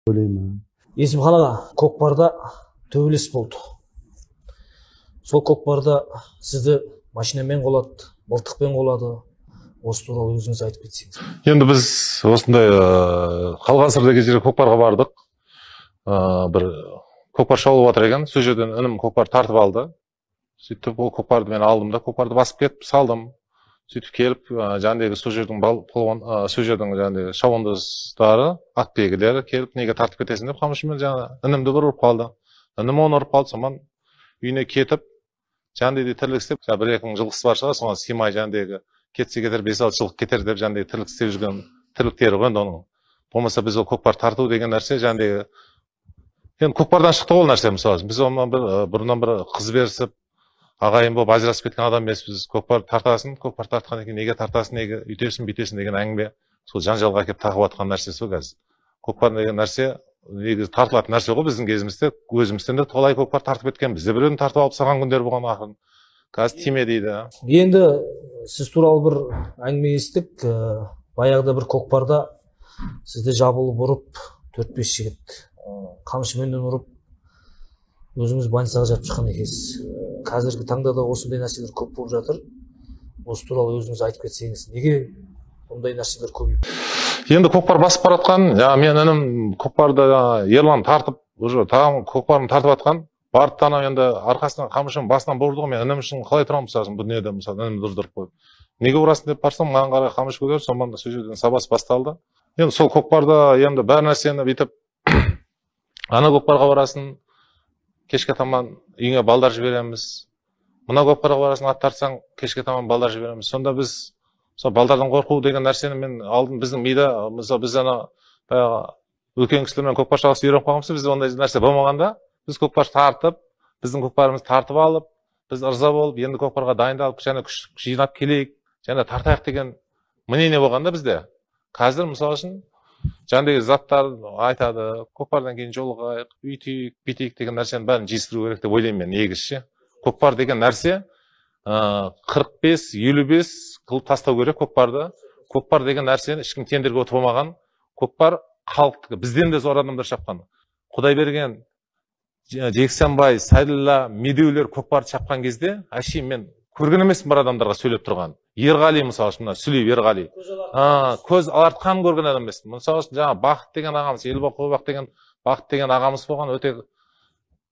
Ойлаймын. Есімхан аға, көкпарда төбелес болды. Сол көкпарда сізді машинамен қолады, мылтықпен қолады. Осы туралы өзіңіз айтып кетсеңіз. Енді біз осындай Қалғансыр деген жерге көкпарға бардық. Бір көкпар шауылып жатыр екен. Сол жерден інім көкпар тартып алды. Сөйтіп ол көкпарды мен алдым да, көкпарды басып кетіп салдым. Сөйтіп келіп, жаңағыдегі сол жердің палуан, сол жердің жаңағыдегі шабандоздары, атбегілері келіп, неге тартып кетесің деп қамшымен жаңа інімді бір ұрып қалды. Інім оны ұрып қалды, сонан үйіне кетіп, жаңағыдей тірлік істеп, жаңа 1-2 мың жылқысы бар шығар, соған сыймай жаңағыдегі кетсе кетер, 5-6 жылқы кетер деп жаңағыдегі тірлік істеп жүрген тірліктері ғой енді оның. Болмаса біз ол көкпар тарту деген нәрсе жаңағыдегі енді көкпардан шықты ғой ол нәрсе, мысалы. Біз онан бір бұрыннан бір қыз берісіп, ағайын болып ажырасып кеткен адам емеспіз. Көкпар тартасың, көкпар тартқаннан кейін неге тартасың, неге үйтесің, бүйтесің деген әңгіме сол жанжалға әкеліп тағып жатқан нәрсесі ғой қазір. Көкпар деген нәрсе негізі тартылатын нәрсе ғой, біздің кезімізде өзімізден де талай көкпар тартып кеткен, бізде біреуін тартып алып тастаған күндер болған ақырын. Қазір тиме дейді. Енді сіз туралы бір әңгіме естік. Баяғыда бір көкпарда сізді жабылып ұрып, 4-5 жігіт қамшыменен ұрып, өзіңіз больницаға жатып шыққан екенсіз. Қазіргі таңда да осындай нәрселер көп болып жатыр. Осы туралы өзіңіз айтып кетсеңіз, неге ондай нәрселер көбейіп? Енді көкпар басып бара жатқан, жаңа мен інім көкпарды Ерлан тартып, уже тағы көкпарын тартып жатқан, барды да анау енді арқасынан қамшының басынан бұрды ғой, мен інім үшін қалай тұрамын мысалы бұл дүниеде, мысалы інімді ұрдырып қойып. Неге ұрасың деп барсам, маған қарай қамшы көтеріп, сонан сол жерден сабас басталды. Енді сол көкпарда енді бәр нәрсені бүйтіп ана көкпарға барасың, кешке таман үйіңе балдар жібереміз. Мына көкпарға барасың, ат тартсаң, кешке таман балдар жібереміз. Сонда біз сол балдардан қорқу деген нәрсені мен алдын біздің мида, мысалы біз ана баяғы үлкен кісілермен көкпар шабысты үйреніп қалғанбыз, бізде ондай нәрсе болмағанда, біз көкпар тартып, біздің көкпарымызды тартып алып, біз ырза болып, енді көкпарға дайындалып, және күш жинап келейік, және тартайық деген мнение болғанда бізде. Қазір мысалы үшін жаңағыдай заттар айтады, көкпардан кейін жолығайық, үйтейік, бүйтейік деген нәрсенің бәрін жиыстыру керек деп ойлаймын мен негізі ше. Көкпар деген нәрсе 45-55 қылып тастау керек көкпарды. Көкпар деген нәрсені ешкім тендерге ұтып алмаған. Көкпар халықтікі, бізден де зор адамдар шапқан. Құдайберген, Жексенбай, Сайділла, Медеулер көкпарды шапқан кезде, әшейін мен көрген емеспін бір адамдарға сөйлеп тұрған. Ерғали мысалы үшін, мына Сүлейев Ерғали. Көз алартқан көрген адам емеспін. Мысалы үшін, жаңа Бақыт деген ағамыз, Елбақ Қойбақ деген Бақыт деген ағамыз болған, өте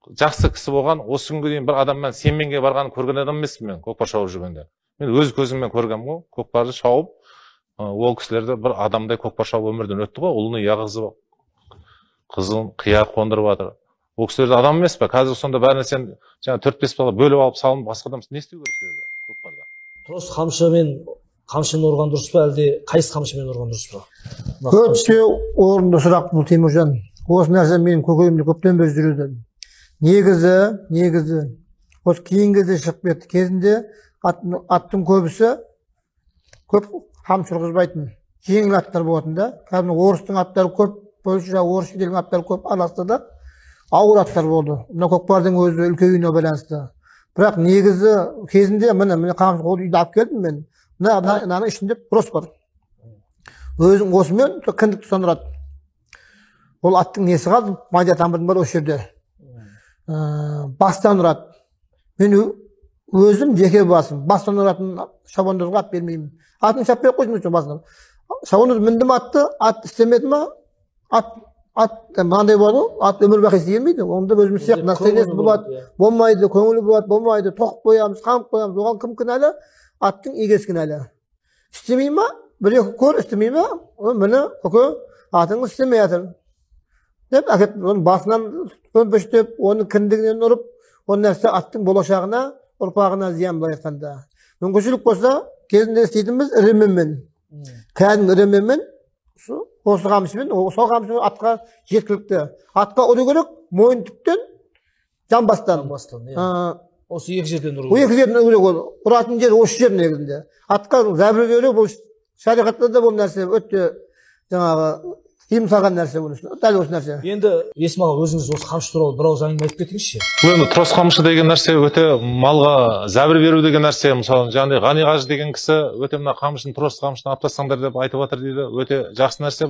жақсы кісі болған. Осы күнге дейін бір адаммен сенменге барғанын көрген адам емеспін мен көкпар шауып жүргенде. Мен өз көзіммен көргенмін ғой, көкпарды шауып, ол кісілерді бір адамдай көкпар шауып өмірден өтті ғой, ұлын ұя қызы, қызын қия қондырып жатыр. Ол кісілерді адам емес пе? Қазір сонда бәрін сен жаңа 4-5 бала бөліп алып салынып, басқа адам не істеу керек жерде көкпарда? Трос қамшымен қамшымен ұрған дұрыс па, әлде қайсы қамшымен ұрған дұрыс па? Өте орынды сұрақ бұл, Теміржан. Осы нәрсе менің көкейімде көптен бері жүреді. Негізі осы кейінгі кезде шығып кетті. Кезінде аттың көбісі көп қамшы ұрғызбайтын, жеңіл аттар болатын да. Кәдімгі орыстың аттары көп, орыс шетелдің аттары көп араласты да, ауыр аттар болды. Мына көкпардың өзі үлкеюіне байланысты. Бірақ негізі кезінде міне қамшы ол үйді алып келдім мен. Мынаның ішінде трос бар. Өзің осымен кіндік тұстан ұрады. Ол аттың несі қалды? Майда тамырдың бәрі осы жерде. Бастан ұрады. Мен өзім жеке басым бастан ұратын шабандозға ат бермеймін. Атын шаппай қойсын басынан. Шабандоз мінді ме атты, ат істемеді ме? Ат мынандай болады ғой, ат өмір бақи істей бермейді. Онда өзіміз сияқты настроениесі болады, болмайды, көңілі болады, болмайды, тоқып қоямыз, қамып қоямыз. Оған кім кінәлі? Аттың егесі кінәлі. Істемей ма? Бір екі көр, істемей ма? Міне, көке, атыңыз істемей жатыр деп әкеп, оның басынан төмпештеп, оның кіндігінен ұрып, ол нәрсе аттың болашағына, ұрпағына зиян былай айтқанда. Мүмкіншілік болса, кезінде істейтінбіз іременмен. Кәдімгі іременмен, осы қамшымен, сол қамшымен атқа жеткілікті. Атқа ұру керек, мойын түптен, жамбастан. Жамбастан, иә. Осы екі жерден ұру керек. Екі жерден ұру керек ол. Ұратын жер осы жер негізінде. Атқа зәбір беру, бұл шариғатта да бұл нәрсе өте жаңағы тыйым салған нәрсе, дәл осы нәрсе. Енді Есім аға, өзіңіз осы қамшы туралы бір ауыз әңгіме айтып кетіңізші. Бұл енді трос қамшы деген нәрсе өте малға зәбір беру деген нәрсе. Мысалы, жаңағыдай Ғани қажы деген кісі өте мына қамшыны, трос қамшыны алып тастаңдар деп айтып жатыр дейді. Өте жақсы нәрсе.